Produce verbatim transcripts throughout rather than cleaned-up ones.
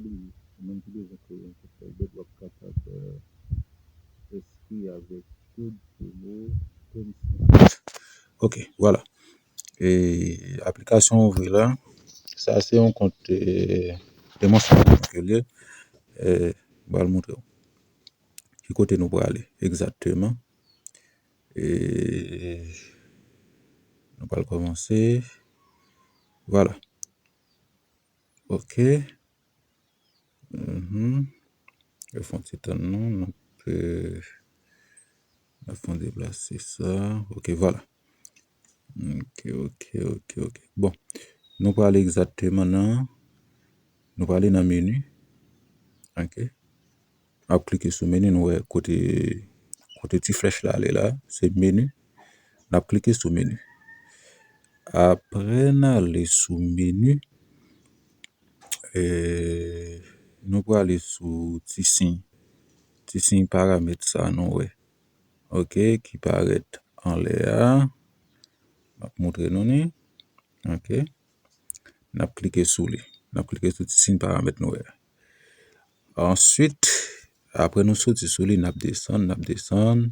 Ou menm ki bezwen kreye yon kont Melbet, w ap kapab, euh, enskri avèk kòd pwomo Tom Cent. Ok, vwala. E aplikasyon ouvri la. Sa se yon kont, e, demonstrasyon ke l ye. E, m pral montre w ki kote nou prale egzakteman. E nou pral kòmanse. Vwala. Ok. Mhm. Yo fè yon ti tann non, n ap, euh, n ap fè yon deplase sa. Ok, vwala. Ok, ok, ok, ok. Bon, nou prale egzakteman nan, nou prale nan meni. Ok. N ap klike sou meni, nou wè kote, kote ti flèch la ale la, se meni. N ap klike sou meni. Apre n ale sou meni, e, nou prale sou ti siy, ti siy paramèt sa nou wè. Ok, ki parèt anlè a. M ap montre nou li. Ok. N ap klike sou li. N ap klike sou ti siy paramèt nou wè a. Answit, apre nou soti sou li, n ap desann, n ap desann,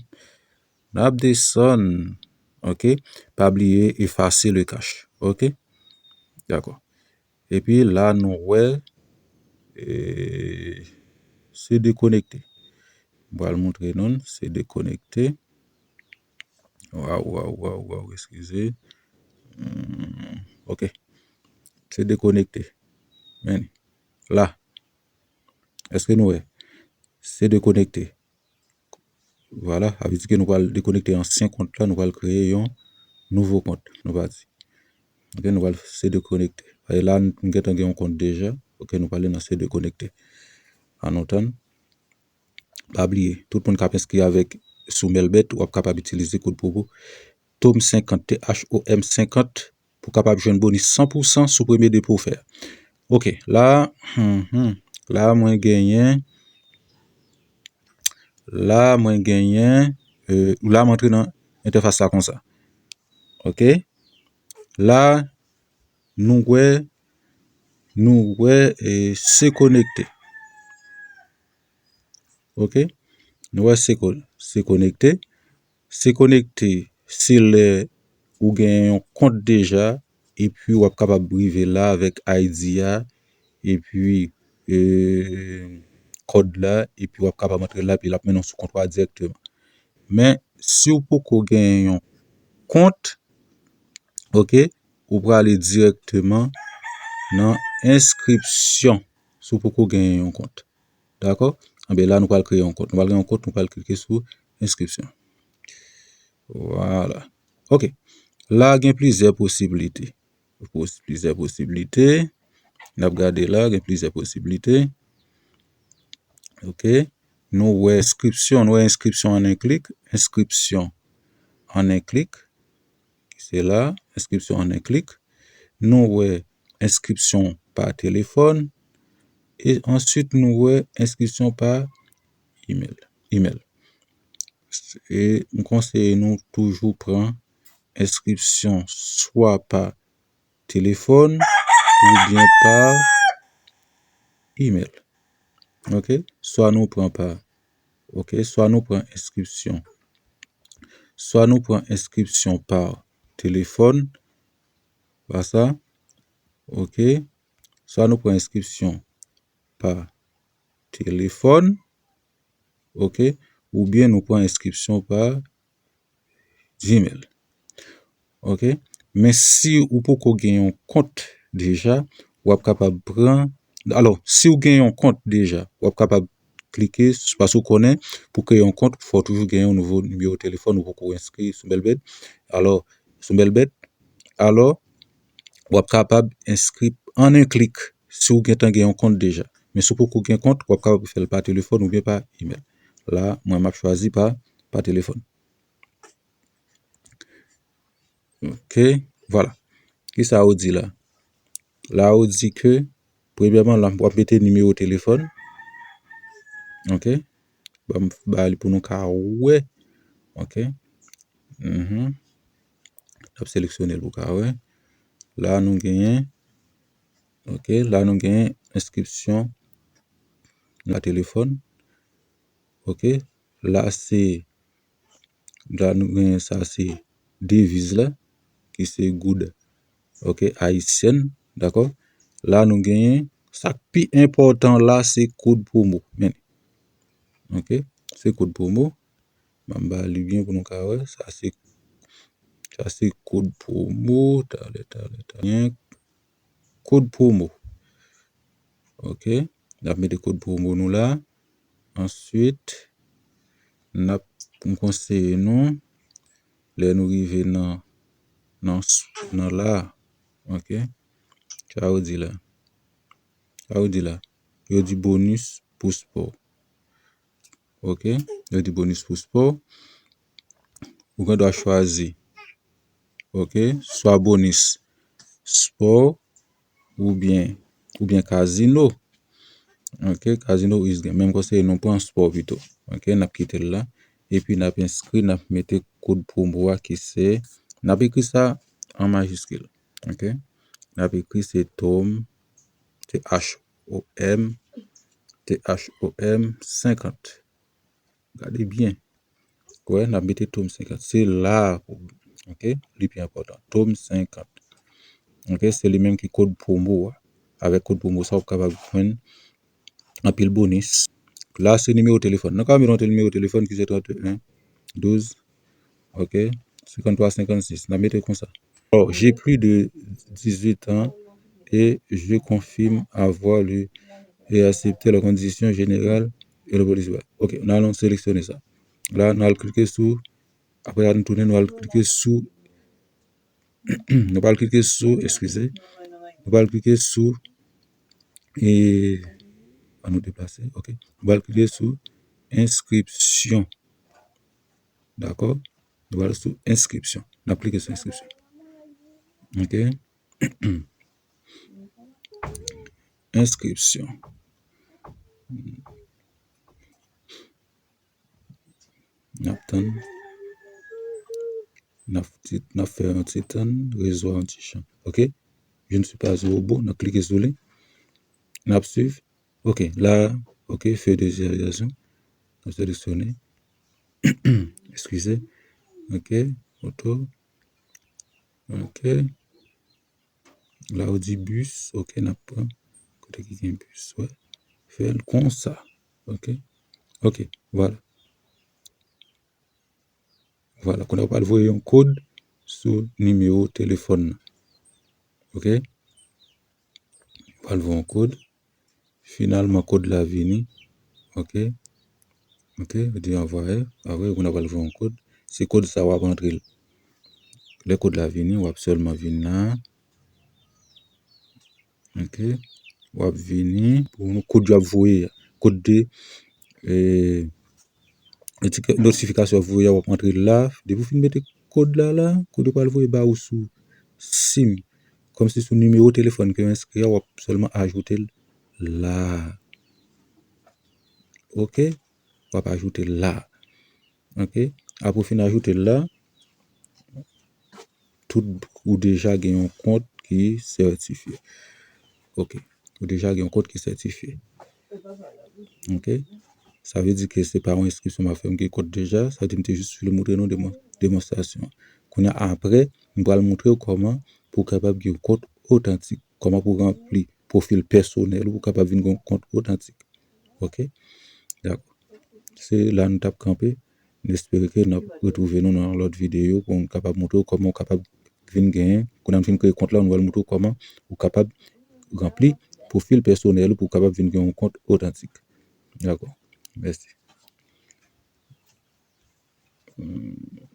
n ap desann. Ok. Pa bliye efase le cache. Ok. Dakò. Epi la nou wè, e, se dekonekte. M pral montre nou l, se dekonekte. Waw, waw, waw, waw, eskize. Hmm, ok. Se dekonekte. Men, la. Èske nou wè? Se dekonekte. Vwala, sa vle di ke nou pral dekonekte ansyen kont la, nou pral kreye yon nouvo kont. Nou pati. Ok, nou pral se dekonekte. Paske la, nou gentan gen yon kont deja. Ok, nou prale nan se dekonekte. Ann nou tann. Pa bliye, tout moun k ap enskri avèk sou Melbet, w ap kapab itilize kòd pwomo Tom senkant, T H O M senkant, pou w kapab jwenn bonis san pou san sou premye depo w fè a. Ok, la, hmm, hmm, la mwen genyen, la mwen genyen, euh, la mwen antre nan entèfas la konsa. Ok, la nou wè, nou wè, eh, se konekte. Ok, nou wè se ko-, se konekte. Se konekte, se lè ou gen yon kont deja, epi w ap kapab rive la avèk I D a, epi, eh, kòd la, epi w ap kapab antre la, epi l ap mennen w sou kont ou a dirèkteman. Men, si w poko gen yon kont, ok, ou prale dirèkteman nan enskripsyon, si w poko gen yon kont. Dakò? Anben, la, nou pral kreye yon kont. Nou pral gen yon kont, nou pral klike sou enskripsyon. Vwala. Ok. La, gen plizyè posiblite. Pos-, plizyè posiblite. N ap gade la, gen plizyè posiblite. Ok. Nou wè enskripsyon, nou wè enskripsyon an en klik. Enskripsyon an en klik. Se la, enskripsyon an en klik. Nou wè enskripsyon pa telefòn. E answit, nou wè enskripsyon pa imèl. Imèl. E m konseye nou toujou pran enskripsyon swa pa telefòn oubyen pa imèl. Ok? Swa nou pran pa, ok, swa nou pran enskripsyon. Swa nou pran enskripsyon pa telefòn, pa sa. Ok? Swa nou pran enskripsyon pa telefòn, ok? Oubyen nou pran enskripsyon pa Gmail. Ok? Men si ou poko gen yon kont deja, w ap kapab pran, alò, si w gen yon kont deja, w ap kapab klike, paske w konnen, pou kreye yon kont, fò w toujou gen yon nouvo nimewo telefòn, ou poko enskri sou Melbet. Alò, sou Melbet, alò, w ap kapab enskri an en klik si w gentan gen yon kont deja. Men si w poko gen kont, w ap kapab fè l pa telefòn oubyen pa imèl. La, mwen, m ap chwazi pa, pa telefòn. Ok, vwala. Kisa yo di la? La, yo di ke, premyèman, la, w ap mete nimewo telefòn. Ok? Ban m ba li pou nou ka wè. Ok? Mhm. N ap seleksyone l pou ka wè. La, nou genyen. Ok, la, nou genyen enskripsyon nan telefòn. Ok, la se, la nou genyen sa se deviz la, ki se goud, ok, ayisyèn, dakò? La nou genyen, sa k pi enpòtan la se kòd pwomo, men, ok, se kòd pwomo. M a ba li byen pou nou ka wè, sa se, sa se kòd pwomo, talè, talè, talè. Kòd pwomo. Ok, n ap mete kòd pwomo nou la. Answit, n ap, m konseye nou, lè nou rive nan, nan, nan la, ok, sa yo di la, sa yo di la, yo di bonis pou spò. Ok, yo di bonis pou spò. Ou gen dwa chwazi, ok, swa bonis spò oubyen, oubyen kazino. Ok, kazino is gen. Men m konseye nou pran spò pito. Ok, n ap kite l la. Epi n ap enskri, n ap mete kòd pwomo a ki se, n ap ekri sa an majiskil. Ok, n ap ekri se Tom, T H O M, T H O M senkant. Gade byen. Wè, n ap mete Tom senkant. Se la pou, ok, li pi enpòtan. Tom senkant. Ok, se li menm ki kòd pwomo a. Avèk kòd pwomo sa, w ap kapab jwenn anpil bonis. La, se nimewo telefòn. Nou ka mete yon nimewo telefòn ki se trannteyen, douz, ok, senkanntwa, senkannsis. N ap mete konsa. Alors, j'ai plus de dix-huit ans et je confirme avoir lu et accepté les conditions générales et le police. Ok, nou al seleksyone sa. La, nou al klike sou, apre la, nou tounen, nou al klike sou, nou pral klike sou, eskize, nou pral klike sou, e, an nou deplase, ok. Nou pral klike sou enskripsyon. Dakò? Nou pral sou enskripsyon. N ap klike sou enskripsyon. Ok. Enskripsyon. N ap tann. N ap ti, n ap fè yon ti tann. Rezo a yon ti chan. Ok? Je ne suis pas un robot. N ap klike sou li. N ap swiv. Ok, la, ok, feuille de réalisation. N ap seleksyone. Eskize. Ok, foto. Ok. La, ou di bis. Ok, n ap pran kote ki gen bis, wè. Fè l konsa. Ok. Ok, vwala. Vwala, kounye a w pral voye yon kòd sou nimewo telefòn nan. Ok? W pral voye yon kòd. Finalman, kòd la vini. Ok? Ok, ou di anvwaye. Apre, kounye a w pral voye yon kòd. Se kòd sa w ap antre l. Lè kòd la vini, w ap sèlman vin la. Ok. W ap vini pou nou kòd y ap voye a. Kòd de, eh, notifikasyon y ap voye a, w ap antre la. Depi w fin mete kòd la la, kòd yo pral voye ba ou sou sim. Kòmsi sou nimewo telefòn ke w enskri a, w ap sèlman ajoute l la. Ok? W ap ajoute l la. Ok? Apre w fin ajoute l la, tout, ou deja gen yon kont ki sètifye. Ok. Ou deja gen yon kont ki sètifye. Ok? Sa vle di ke se pa yon enskripsyon m ap fè, m gen kont deja. Sa vle di m te jis vle montre nou demon-, demonstrasyon. Kounye a, apre, m pral montre w kòman pou w kapab gen yon kont otantik. Kòman pou w ranpli pwofil pèsonèl ou pou w kapab vin gen yon kont otantik. Ok? Dakò. Se la nou t ap kanpe. Nou espere ke n ap retwouve nou nan lòt videyo pou n kapab montre w kòman w kapab vin genyen. Kounye a nou fin kreye kont la, nou pral montre w kòman ou kapab ranpli pwofil pèsonèl ou pou w kapab vin gen yon kont otantik. Dakò. Mèsi. Hmm.